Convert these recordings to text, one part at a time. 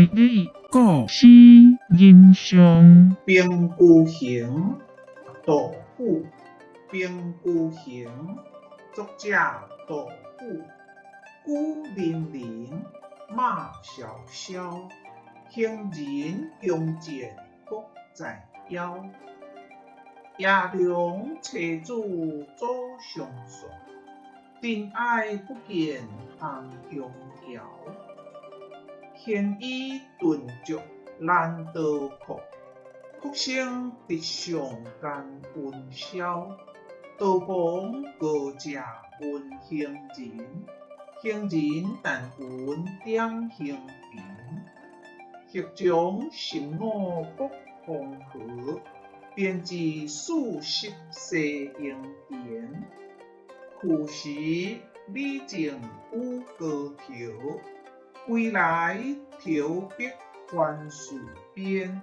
代理故诗人上。兵孤行，杜甫。兵孤行，作者杜甫。雨淋淋，马萧萧，行人弓箭国在腰。夜郎妻子祖上线，尘埃不见杭中桥。鲜衣顿足难逃哭，哭声直上干云霄。道旁高食问行人，行人但闻点兴贫。客从十五卜黄河，便自四十西营田。去时李靖与高佻，归来投笔还戍边。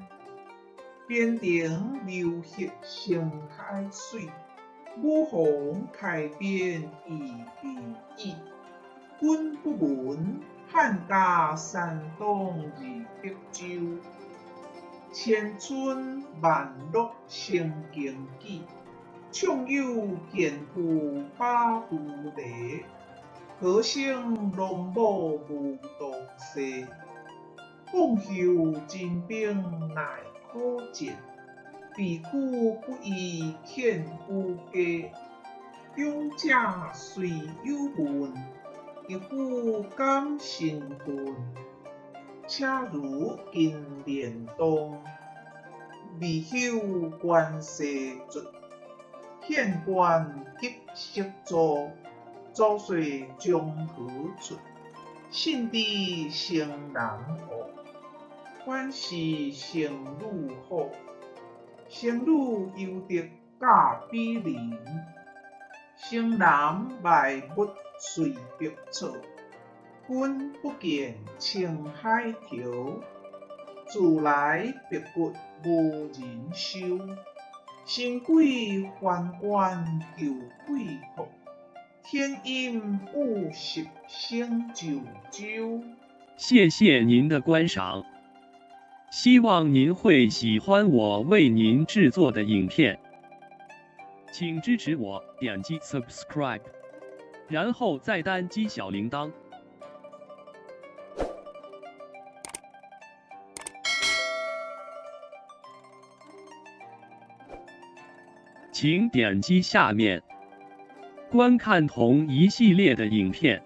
边城流血成海水，武皇开边亦未已。君不闻汉家山东200州，千村万落成荆棘。畅有健夫把锄犁，何生龙母无东西。凤袖精兵乃可战，彼苦不宜遣吾家。长者虽有问，一夫敢身份。车如金连动，二休关西卒。县官急色做，祖岁将何出？信知城南户，反是城女好。城女犹得嫁比邻，城南卖物随碧草。君不见青海潮，自来白骨无人收。神鬼还原旧鬼哭，天阴雨湿生九州。谢谢您的观赏，希望您会喜欢我为您制作的影片，请支持我点击 subscribe，然后再单击小铃铛。请点击下面观看同一系列的影片。